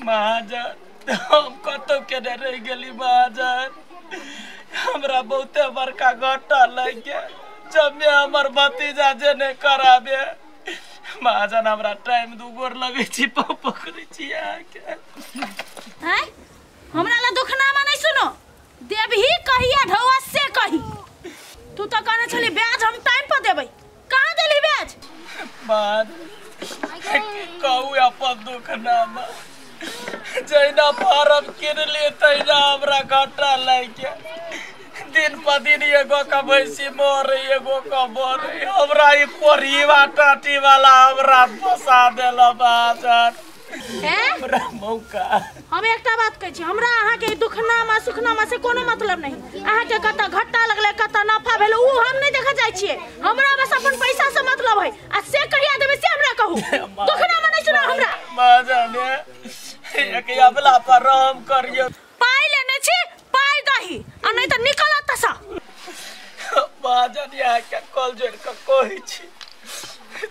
महाजन हम कतौ के रह गेली महाजन, हमरा बहुते बड़का घाटा लागि गेल। जब हमर भतीजा जे नहीं कराबे महाजन, हमरा टाइम दू गोर लगै छी, पकड़ै छी अहाँके। हैं हमरा ला दुखनामा नहीं सुनो, देबही कहिया ढौआ से कही। तू तो कहने छली ब्याज हम टाइम पर देबै, कहाँ देली ब्याज? महाजन कहू अपन दुखनामा, जहिना फारम किनलियै तहिना हमरा घाटा लागि गेल। दिन पर दिन एगो के भैंसी मरे एगो के मरे, हमरा ई कोढ़ीवा टाटी वाला हमरा फंसा देलक महाजन। हमरा मौका। हम एकटा बात कहै छी, हमरा अहाँके दुखनामा सुखनामा से कोनो मतलब नहीं। अहाँके कतऽ घाटा लगलै कतऽ नफा भेलै उ हम नहीं देखऽ जाइ छियै, हमरा बस अपन पैसा से मतलब है। आ से कहिया देबै से हमरा कहू, दुखनामा नहीं सुना हमरा। महाजन एक अबला पर रहम करियो, पाइ लेने छी पाइ दही आ नहीं तऽ निकल तसा। महाजन यहाँ के कॉल जोड़ के कहै छी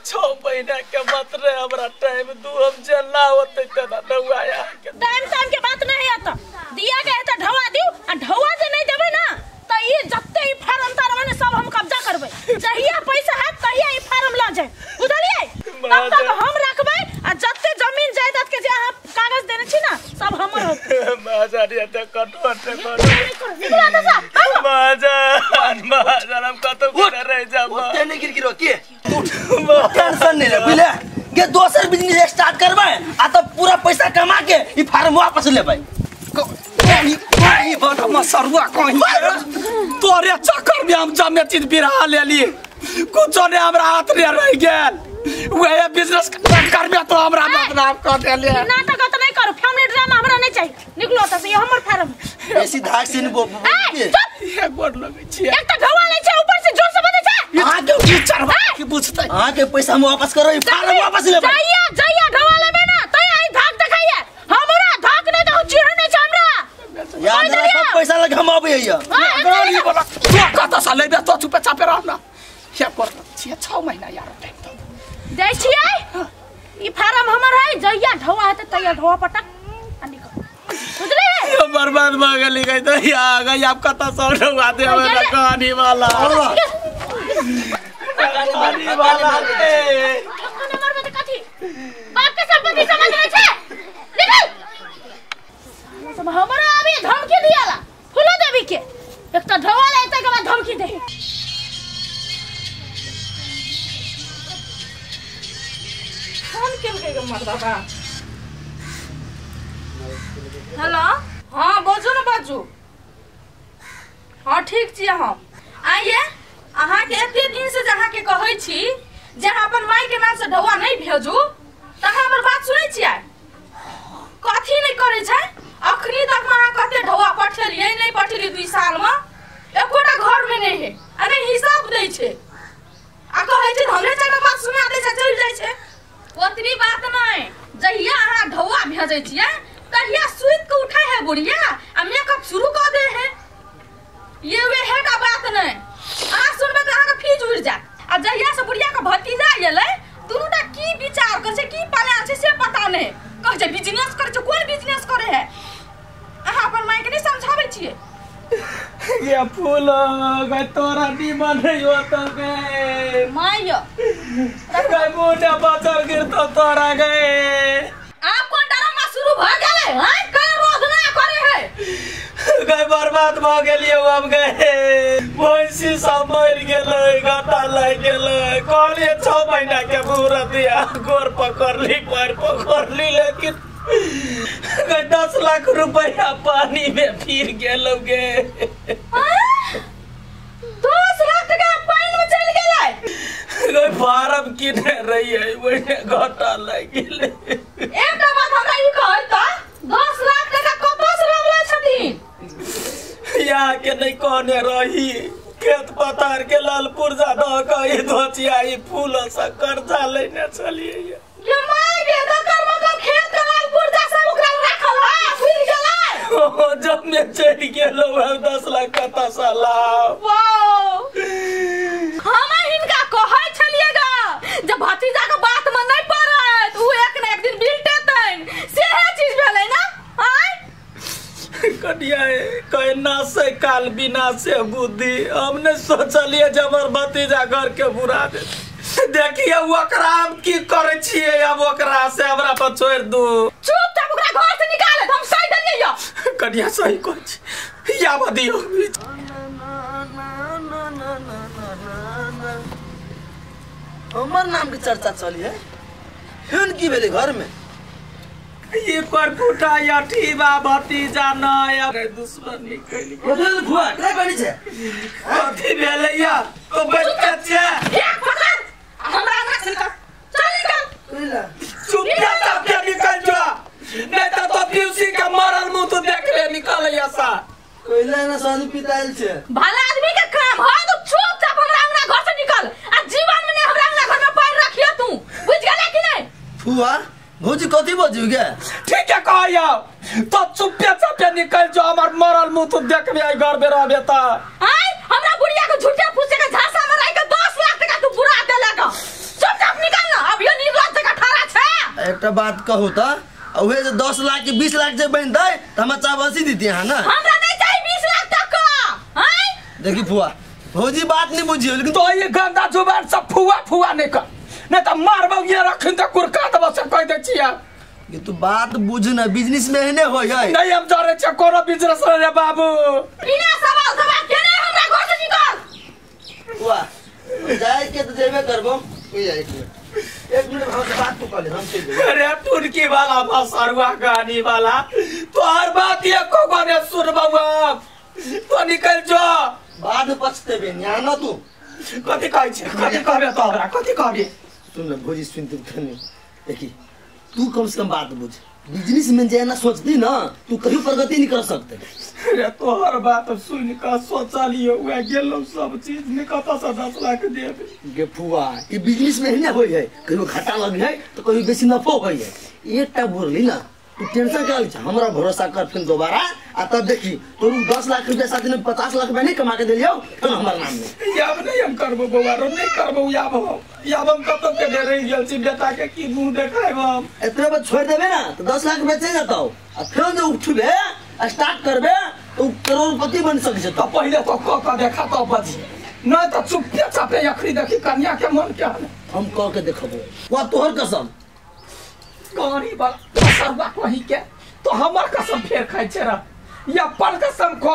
6 महीना के मात्र हमरा टाइम दू, हम जेना होते तेना नौआ के। टाइम टाइम के बात नहीं आता, दिया के है त ढौआ दिउ, आ ढौआ जे नहीं देबै ना त ई जत्ते ई फार्म तारम ने सब हम कब्जा करबै। जहिया पैसा हैत तहिया ई फार्म ल जाय, बुझलियै? तब तक हम रखबै, आ जत्ते जमीन जायदाद के जे अहाँ कागज देने छी ना सब हमर होतै। महाजन ये त कटो महाजन महाजन हम कतौ के रह जाब। ओते नहीं गिर के टेंशन नहीं ले बुझले, के दोसर बिजनेस स्टार्ट करबै आ तब पूरा पैसा कमा के ई फार्म वापस लेबै। कहीं बड़ मसरुआ कहीं तोरे चक्कर में हम जमे चीज बिरा लेली, कुछो ने हमरा हाथ रे रह गेल। वह बिजनेस करबे तो हमरा बदनाम कर देले। नाटक त नहीं करू, फैमिली ड्रामा हमरा नहीं चाहिए। निकलो त से हमर फार्म बेसी धाक से नहीं बोल के गोड़ लगै छी। एक त ढौआ लै छै ऊपर से जोर से बजै छै। अहाँ के की चढ़वा के बुझतै? अहाँ के पैसा हम वापस करो, ई फार्म वापस लेबै। जाइया जाइया ढौआ लेबै ना तै आई धाक देखाइया, हमरा धाक नहीं दहु चिढ़ नहीं छै हमरा। याद रख पैसा लग हम आबै हैया। गाली बोला तू कत से लेबे तो चुपे चापे रह ना। हे कर छियै 6 महीना यार टाइम तो दै छियै। ई फार्म हमर है, जइया ढौआ हेतै तैया ढौआ पटक आ निकल, बुझलियै? यो बर्बाद भ गेली गई त या गई आप कत से ढौआ देबै ना कहानी वाला कहानी वाला ए कखन मरबै त कथी बाप के संपत्ति समझ नै छै? निकल सब हमरा अभी धमकी दियाला फूलो देवी के। एक त ढौआ ले तकर बाद धमकी दे। फोन केलकै गे मर बाबा। हेलो हाँ बाजू ने बाजू। हाँ ठीक छी हम। आइए अहाँके एते दिन से जे अहाँके कहै छी जे अहाँ अपन माय के नाम से ढौआ नहीं भेजू त अहाँ हमर बात सुनै छियै? कथी नहीं करै छै? अखनी तक में अहाँ कते ढौआ पठेलियै नहीं पठेलियै 2 साल में एकोटा घर में नहीं है आ नहीं हिसाब दै छै आ कहै छै हमरे चारिटा बात सुना दै छै चलि जाइ छै। ओतनी बात नहीं, जहिया अहाँ ढौआ भेजै छियै तहिया सुति के उठै है बुढ़िया आ मेकअप शुरू कऽ दे है। ये वे है का बात नहीं, अहाँ सुनबै तऽ अहाँके फीज उड़ि जायत। आ जहिया से बुढ़िया के भतीजा एलै दुनूटा की विचार करै छै की प्लान छै से पता नहीं। कहै छै बिजनेस करै छै, कोन बिजनेस करै है? अहाँ अपन माय के नहीं समझाबै छियै? ये फूल गई तोरा निमन नहीं होता गए my yo गई मुंडा बचल गिरतो तोरा गए। आप कोन ड्रामा शुरू भ गेलै? हां कर रोज ना करे है गई बर्बाद भ गेलियै हम गए। भैंसी सब मरि गेलै, घाटा लागि गेलै। कहलियै 6 महीना के मुहूर्त दिया, गोर पकड़ली पैर पकड़ली, लेकिन 10 लाख रुपया पानी में फिर गेलौ गे। 10 लाख टका पानी में चलि गेलै? गई फार्म किने रहियै ओहिने घाटा लागि गेलै। एकटा बात हमरा ई कहै त 10 लाख टका कतऽ से लबला छथिन? यहाँ के नहीं कहने रही, खेत पथार के लाल पुर्जा दऽ कऽ ई धोचिया ई फूल से कर्जा लेने छलियै। ये my गे तकर मतलब खेत के लाल पुर्जा सब ओकरा राखल है फुरि गेलै? ओ जब में चढ़ि गेलौ 10 लाख कतऽ से लाउ? वाओ हम हिनका कहै छलियै गा काल बिना से बुद्धि हम नहीं सोचलिए जे हमर भतीजा घर के बुरा दे। देखिए ओकरा हम की करै छियै, अब ओकरा से हमरा पर छोड़ दू। चुपचाप ओकरा घर से निकाल, हम सही देलियै यो। कनिया सही कहै छी, याब दियौ। हमर नाम के चर्चा चली है, हेन की भेलै घर में? ये कर फुटा या ठीबा भतीजा न या दुश्मनी कैली बदल फुआ करा करी छै कथी भेलै या तो बच्चा छै एक पकड़ हमरा ना निकल, चल निकल। चुपचाप के निकल जा, नहीं तो पीयूसी के मरल मुंह तो देख ले निकल या सा। कोइला ना साधु पिताल छै भला आदमी के काम है तो चुपचाप हमरा अंगना घर से निकल आ जीवन में हमरा अंगना घर में पैर रखियो तू, बुझ गेला कि नहीं? फुआ भौजी कथी बजू गे? ठीक है कहयो तो चुपचाप निकल जो, हमर मरल मुंह तो देखबे आई घर में रहबे त। आय हमरा बुढ़िया के झूठे फूसे के झांसा में रह के 10 लाख टका तू बुरा देलक। चुपचाप निकल ना, अब यो निर्लज्ज जगह ठाड़ा छै। एकटा बात कहू त उहे जे 10 लाख के 20 लाख जे बनतै त हमरा चाबसी दीती हां ना? हमरा नहीं चाहिए 20 लाख टका। आय देखी फुआ भौजी बात नहीं बुझियो, लेकिन तो ये गंदा जुबान सब फुआ फुआ नहीं कर, नहीं तो मारबो ये रखिन त कुरका दबो से कह दे छिया। ये तू बात बुझ ना, बिजनेस में एहने होय है। नहीं हम जाने छ कोनो बिजनेस रे बाबू। बिना सवाल जवाब के नहीं हमरा घर से निकल। फुआ जाय के त जेबे करबो, एक मिनट एक मिनट हम से बात तो कर ले, हम चल जेबे। अरे टुनकी वाला मसरुआ गानी वाला तोहर बात एको गने सुनबो हम, तो निकल जो बाद में पछतेबे न्या ना तू। कथी कहै छै, कथी कहबे तोहरा, कथी कहबे? सुन न भौजी सुन तू धन्य, देखी तू कम से कम बात बुझ, बिजनेस में जे ना सोचती ना तू कभी प्रगति नहीं कर सकते। अरे तोहर बात सुन के सोचलियो उहे गेलो सब चीज में कत से 10 लाख देबे गे फुआ। ई बिजनेस में एहने होय है, कहियो घाटा लग है तो कहियो बेसी नफो होय है। एकटा बोलली ना तू टेंशन का छै, हमरा भरोसा कर फिर दोबारा आ तब देखी तोरू 10 लाख रुपया साथ में 50 लाख रुपया नहीं कमा के देलियो फिर हमर नाम में। याब नहीं हम करबो बौआ रो, नहीं करबो याब हम, याब हम कत के दे रही गेल छी बेटा के की मुंह देखाइब हम। एतबे पर छोड़ देबे ना तो 10 लाख रुपया चल जतौ आ फिर जे उठबे स्टार्ट करबे तो करोड़पति बन सकै छै। तो पहिले तो क क देखा तो बजी, नहीं तो चुपे चापे अखरी देखी कन्या के मन के हाल। हम क के देखबो वा तोहर कसम गाड़ी वाला सरवा कहीं के तो हमर कसम फेर खाइ छै रे, या पर कसम खो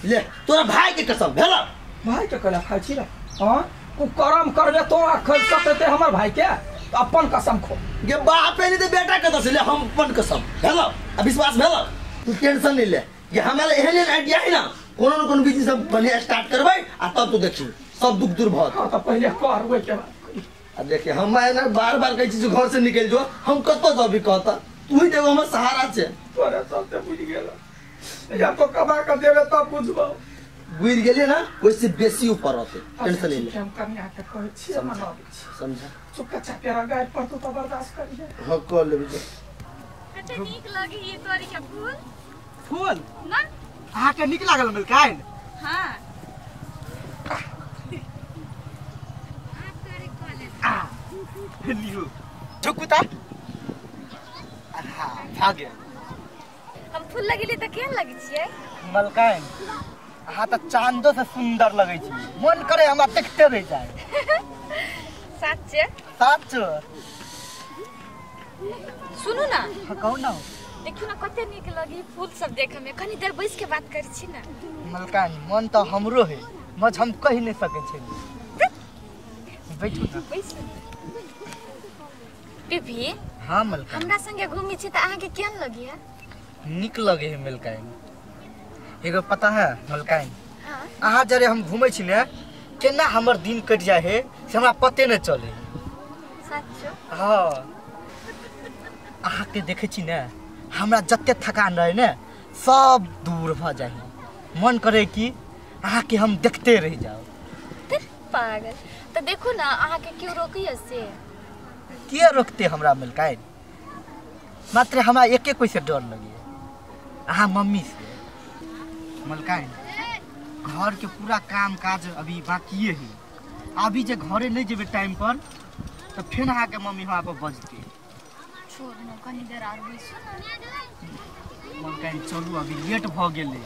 ले तोरा भाई के कसम भेला। भाई के कला खाइ छी रे? हां उ करम करबे तो खा सकते हमर भाई के, तो अपन कसम खो गे बाप नहीं ते बेटा के दस ले, हम अपन कसम भेला आ विश्वास भेला। तू टेंशन नहीं ले, ये हमरा एहन आइडिया है ना, कोनो न कोनो बिजनेस हम बढ़िया स्टार्ट करबै आ तब तू देखी सब दुख दूर भत। हां त पहिले कर ओइ के बाद। अब देखिए हम ना बार बार कहै छी घर से निकल जो, हम कतौ जबी कहता तू ही देबो हमर सहारा छे। तोरा चलते बुझ गेल या तो कमा के देबे तब बुझबो। बुझ गेलिए ना ओइसे बेसी ऊपर रहते, टेंशन नहीं ले। हम कन्या के कहै छी मनाबै छी समझा, चुपचाप पेरा गाय पर तू तो बर्दाश्त करिए। हां कर लेबे। कते नीक लगी ई तोरी के फूल। फूल ना अहाँ के नीक लागल मलकाइन? हां लियो ठुकुता हां भागे। हम फूल लगेली त केहन लगै छियै? मलकाइन अहाँ त चांदो से सुंदर लगै छी, मन करे हमरा देखते रह जाए। सच्चे? सच। सुनू ना। हां कहू ना। देखियो ना कते नीक लगी फूल सब देखे में, कनी देर बैस के बात करै छी ना। मलकाइन मन त हमरो है, मज हम कहि नहीं सकै छी। बैठू ना। बैस। पीपी। हां मलकाइन हमरा संगे घूमी छी त अहाँ के केहन लगी है? नीक लगे है मलकाइन। एगो पता है मलकाइन? हां अहाँ जरे हम घूमै छी ने केना हमर दिन कटि जाय है से हमरा पते नहीं चले। सच्चो? हां अहाँ के देखे छी ने हमरा जते थकान रहे ने सब दूर भ जाय है, मन करे कि अहाँ के हम देखते रह जाओ। पागल त देखू ना अहाँ के क्यों रोकिए से? के रोकते हमरा मलकाइन? मात्र हमरा एके कोई से डर लगे, अहाँ मम्मी से। मलकाइन घर के पूरा काम काज अभी बाकिए है, अभी जे घरे नहीं जेबे टाइम पर तो फिर अहाँ के मम्मी हमरा पर बजते। छोड़ न कनी देर आर बैसू ना। मलकाइन चलू अभी लेट भ गेलै,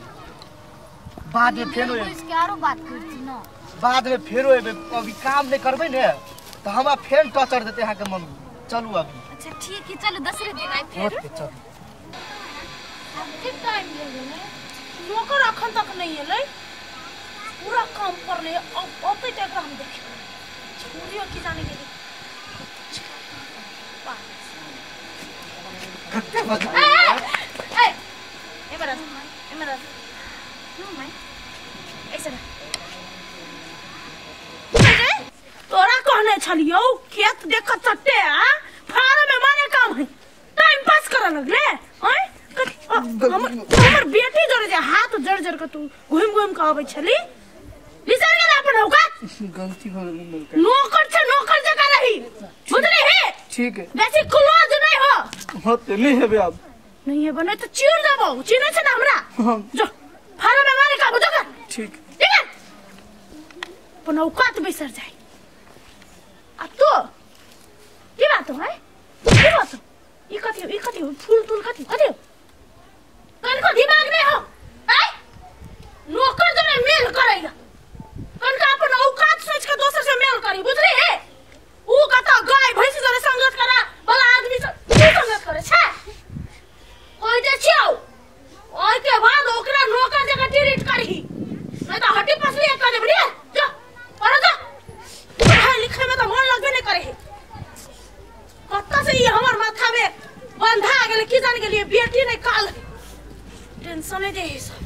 बाद में फेरो इसके आरो बात करती ना। बाद में फेरो एबे, अभी काम नहीं करबै ने तो हमरा फेर टॉर्चर देते अहाँ के मम्मी। चलू अभी। अच्छा ठीक है चलो दूसरे दिन आइ फेर। ओके चलू। अब टाइम ले गेलै। नौकर अखन तक नहीं एलै, पूरा काम पर ले अब औते त एकरा हम देख छोड़ियो की जाने गेलै। कते बजा ए ए बरस ए बरस माय ऐसे तोरा कहने छलियौ खेत देख चट्टे आ फार्म में माने काम है टाइम पास करे लगले। आय हमर हमर बेटी जरे जे हाथ जड़ जड़ के तू घुम घुम के आबै छली बिसर गेल अपन औकात। गलती भ गेल। नौकर छै नौकर जका रही बुझली हे। ठीक है बेसी क्लोज नहीं हो। हां ते नहीं हेबे अब नहीं हेबे नहीं तो चीर देबौ। चिनै छै ना हमरा। जो फार्म में माने काम जो कर। ठीक ठीक है अपन औकात बिसर जाए। आ तो की बात है की बात ई कथी फूल तूल कथी कथी कनको दिमाग नहीं हो। आय नौकर जने मेल करैला कनका अपन औकात सोच के दोसर से मेल करी बुझली हे। ऊ कत गाय भैंस जने संगत करा वाला आदमी से तू संगत करे छे कोई दे छियौ ओइ के बाद ओकरा नौकर जगह ट्रीट करही नहीं तो हड्डी पसली एक कर देबे। जा पर जा पढ़ाई लिखाई में तो मन लगबे नहीं करे है। कत्ता से ये हमर माथा में बंधा गेल की जान गेलिए बेटी नहीं काल टेंशन नहीं दे सब।